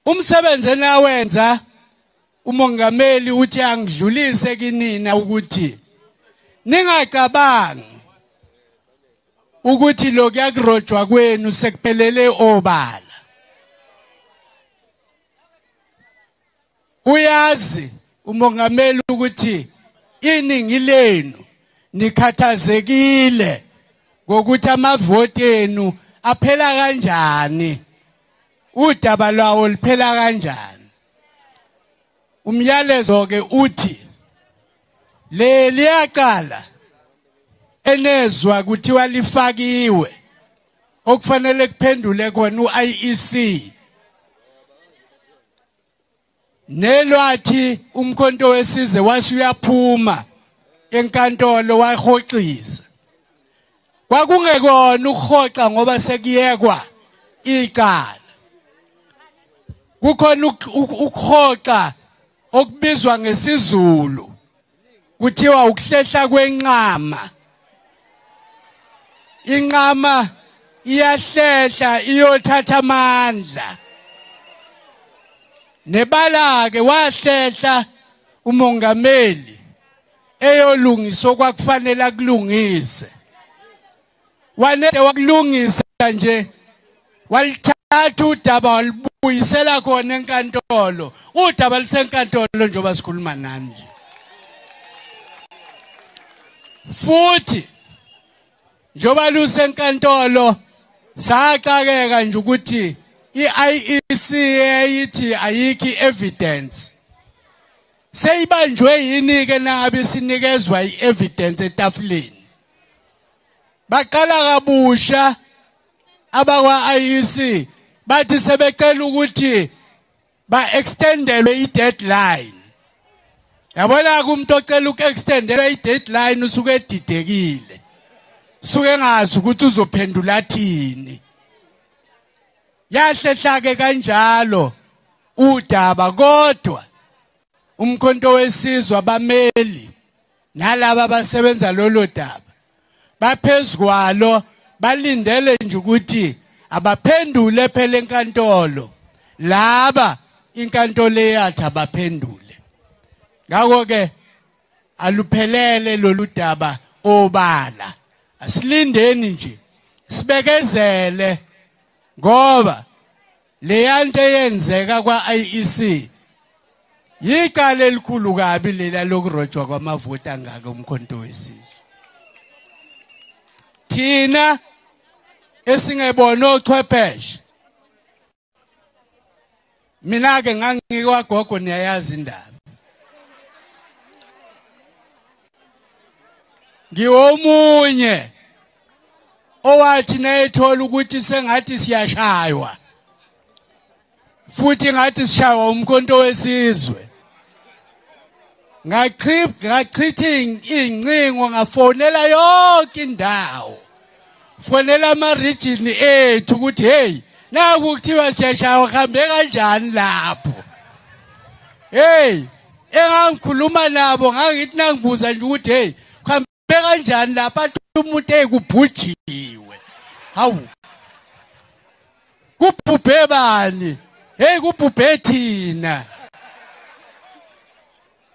Umsebenzi enawenza umongameli uthi angidlulise kinina ukuthi ningacabangi ukuthi lokhu kurojwa kwenu sekuphelele obala. Uyazi umongameli ukuthi iningi lenu nikhathazekile ngokuthi amavoti enu aphela kanjani, udaba lwawo liphela kanjani. Umyalezo ke uthi leliyaqala enezwa kuthiwa lifakiwe okufanele kuphendule khona uIEC nelwathi umkhonto wesizwe wasuyaphuma enkantolo wahoxisa. Kwakungekona ukuhoxa ngoba sekuyekwa icala, kukhona ukuhoxa okubizwa ngesiZulu kuthiwa ukuhlehla kwenqama. Inqama iyahlehla iyothatha amandla. Nebala ke wahlehla umongameli eyolungisa okwakufanele akulungise. Wanele wakulungisa nje, walithatha udaba walubuyisela khona enkantolo. Udaba lisenkantolo njengoba sikhuluma nani nje. Futhi njengoba lusenkantolo saxakeka nje ukuthi iIEC eyithi ayikho evidence seyibanjwe yini ke nangabe sinikezwa ievidence etafuleni. Baqala kabusha abakwa IEC bathi sebecela ukuthi ba extendelwe i-deadline. Yabona umuntu ocela uku-extendelwa i-deadline usuke edidekile, suke engazi ukuthi uzophendula thini. Yahlehla ke kanjalo udaba, kodwa umkhonto wesizwe abameli nalaba abasebenza lolo daba baphezkwalo balindele nje ukuthi abaphendule phela enkantolo. Laba inkantolo eyathi abaphendule. Ngakho ke aluphelele lolu daba obala. Asilindeni nje sibekezele, ngoba leyanto eyenzeka kwa-IEC yicala elikhulu kabi lela lokurojwa kwamavoti angaka umkhonto wesizwe. Thina esingebona ochwepheshe, mina ke ngangikwagogo niyayazi indaba, ngiwomunye owathi nayethola ukuthi sengathi siyashaywa futhi ngathi sishaywa umkhonto wesizwe, ngachitha ingcingo ngafonela yonke indawo, fonela ama region ethu ukuthi hey, naku kuthiwa siyashaywa kuhambe kanjani lapho. Hey, engangikhuluma nabo ngangithi nangibuza nje ukuthi hey, kuhambe kanjani lapha, umuntu ekubhujiwe. Hawu, kubhubhe bani? Hey, kubhubhe thina.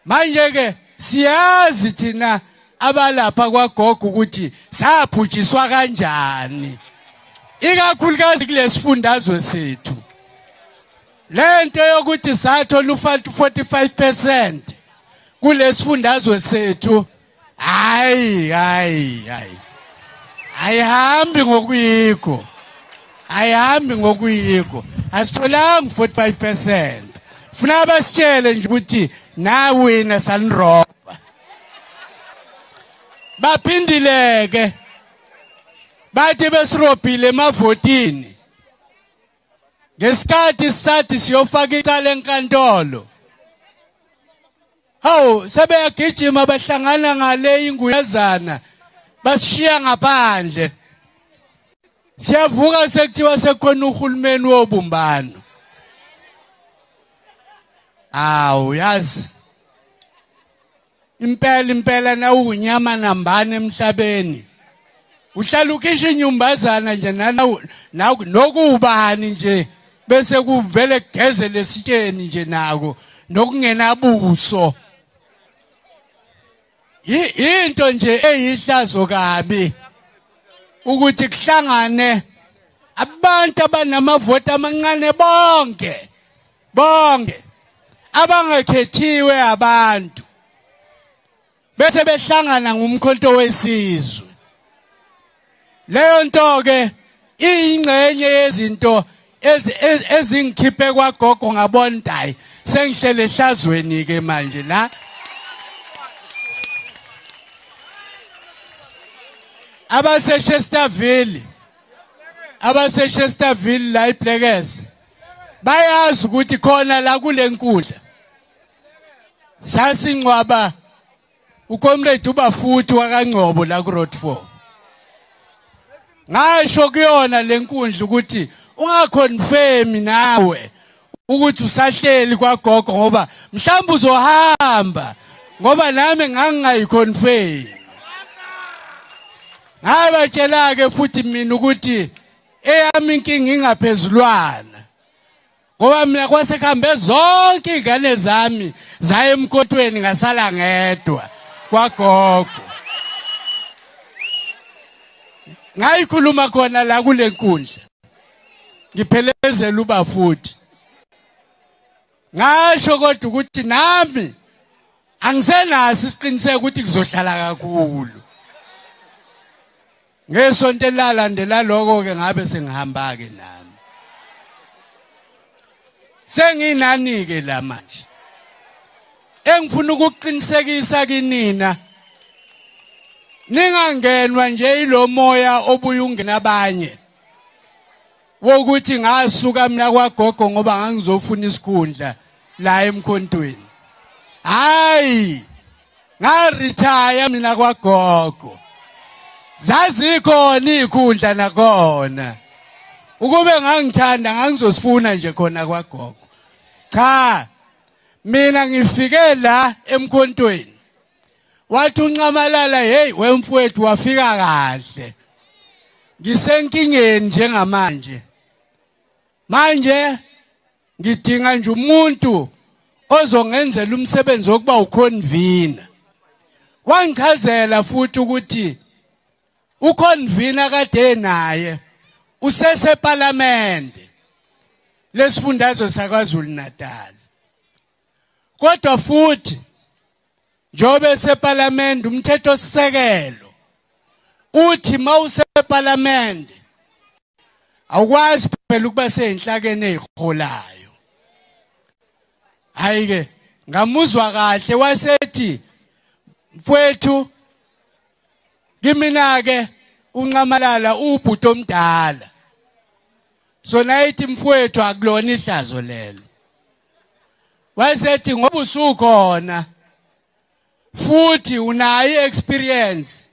Manje ke siyazi thina abalapha kwagogo ukuthi saphujiswa kanjani, ikakhulukazi kulesifundazwe sethu. Lento yokuthi sathola u45% kulesifundazwe sethu, hayi hayi hayi, ayihambi ngokuyikho, ayihambi ngokuyikho. Asitholanga 45%. Funa basitshele nje ukuthi nawina sanroba. Baphindileke bathi besirobhile emavotini ngesikhathi sathi siyofaka icala enkantolo. Hawu, sebeyagijima bahlangana ngale inguyazana basishiya ngaphandle. Siyavuka sekuthiwa sekhona uhulumeni wobumbano. Awu, yazi impela impela nawunyama nambane emhlabeni uhlala ukhisha inyumbazana nje nokubani nje bese kuvele kugeze lesitsheni nje nako nokungenabuso. Into nje eyihlazo kabi ukuthi kuhlangane abantu abanamavoti amancane bonke bonke abangakhethiwe abantu bese behlangana ngumkhonto wesizwe. Leyo nto ke iyingxenye yezinto ezingikhiphe kwagogo ngabona hayi sengihlele ehlazweni ke manje la. Abase Chesterville la iBlekes bayazi ukuthi khona la kule nkundla sasingcwaba uComrade uBafuthi wakaNgcobo la ku Road 4. Ngasho kuyona lenkundla ukuthi ungaconfirm nawe ukuthi usahleli kwagogo ngoba mhlawumbe uzohamba, ngoba nami ngangingayiconfirm. Ngabatshela ke futhi mina ukuthi eyami inkinga ingaphezulwana, ngoba mina kwasekuhambe zonke izingane zami zaye emkotweni ngasala ngedwa kwagogo. Ngayikhuluma khona la kule nkundla ngiphelezela uBafuthi, ngasho kodwa ukuthi nami angisenaso isiqiniseko ukuthi ngizohlala kakhulu. Ngesonto elalandela lokho ke ngabe sengihamba ke nami. Senginani ke la manje engifuna ukuqinisekisa kinina, ningangenwa nje ilomoya obuye ungena abanye wokuthi ngasuka mina kwagogo ngoba ngangizofuna isikhundla la emkhontweni. Hayi, ngaretire mina kwagogo, zazikhona ikhundla nakhona. Ukube ngangithanda ngangizosifuna nje khona kwagogo. Cha, mina ngifike la emkhontweni wathi uNxamalala, hey wemfowethu wafika kahle, ngisenkingeni njengamanje, manje ngidinga nje umuntu ozongenzela umsebenzi wokuba uconvener. Wangichazela futhi ukuthi uconvener kade naye useseparliament lesifundazwe saKwaZulu Natal, kodwa futhi njobe eseparliament umthetho sisekelo uthi mawuseparliament awukwazi phela ukuba seyinhlakeni eziholayo. Hayi ke ngamuzwa kahle wasethi mfowethu kimina ke uNxamalala ubhuti omdala, so nayithi mfowethu akulona ihlazo lelo. Wasethi ngoba usukhona futhi unayo experience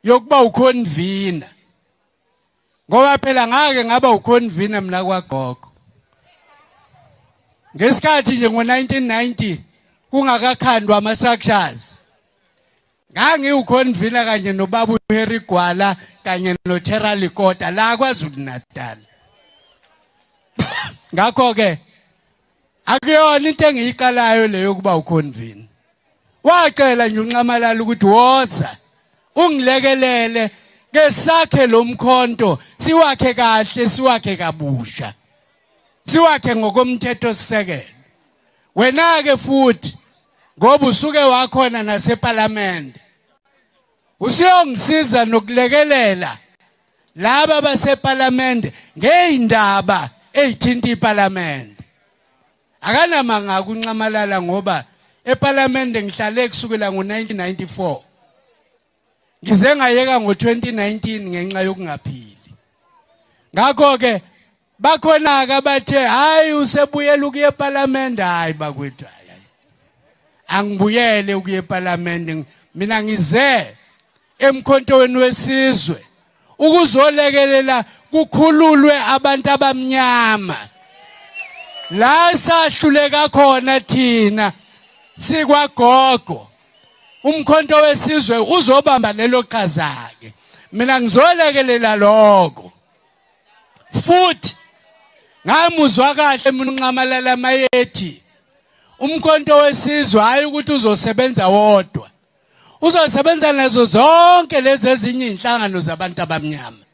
yokuba uconvener, ngoba phela ngake ngaba uconvener mina kwagogo ngesikhathi nje ngo1990 kungakakhandwa ama structures. Ngangiwuconvener kanye nobaba uHarry Gwala kanye noTerra Likota la kwaZulu Natal. Ngakho ke akuyona into engiyiqalayo leyo kuba uconvener. Wacela nje uNxamalala ukuthi woza ungilekelele ke sakhe lo mkhonto, siwakhe kahle, siwakhe kabusha, siwakhe ngokomthetho sisekelo. Wena ke futhi ngoba usuke wakhona naseparliament usiyongisiza nokulekelela laba baseparliament ngeindaba ezithinta iparliament. Akanamanga kuNxamalala ngoba eparliament ngihlale kusukela ngo1994 ngize ngayeka ngo2019 ngenxa yokungaphili. Ngakho ke bakhona ke bathe hayi usebuyela ukuya eparliament. Hayi bakwethu, hayi angibuyele ukuya eparliament, mina ngize emkhontweni wesizwe ukuzolekelela kukhululwe abantu abamnyama. La sahluleka khona thina sikwagogo, umkhonto wesizwe uzobamba lelo qhaza ke, mina ngizolekelela lokho. Futhi Ngamuzwa kahle mina uNxamalala mayethi uMkhonto weSizwe hayi ukuthi uzosebenza wodwa, uzosebenza nazo zonke lezi ezinye inhlangano zabantu abamnyama.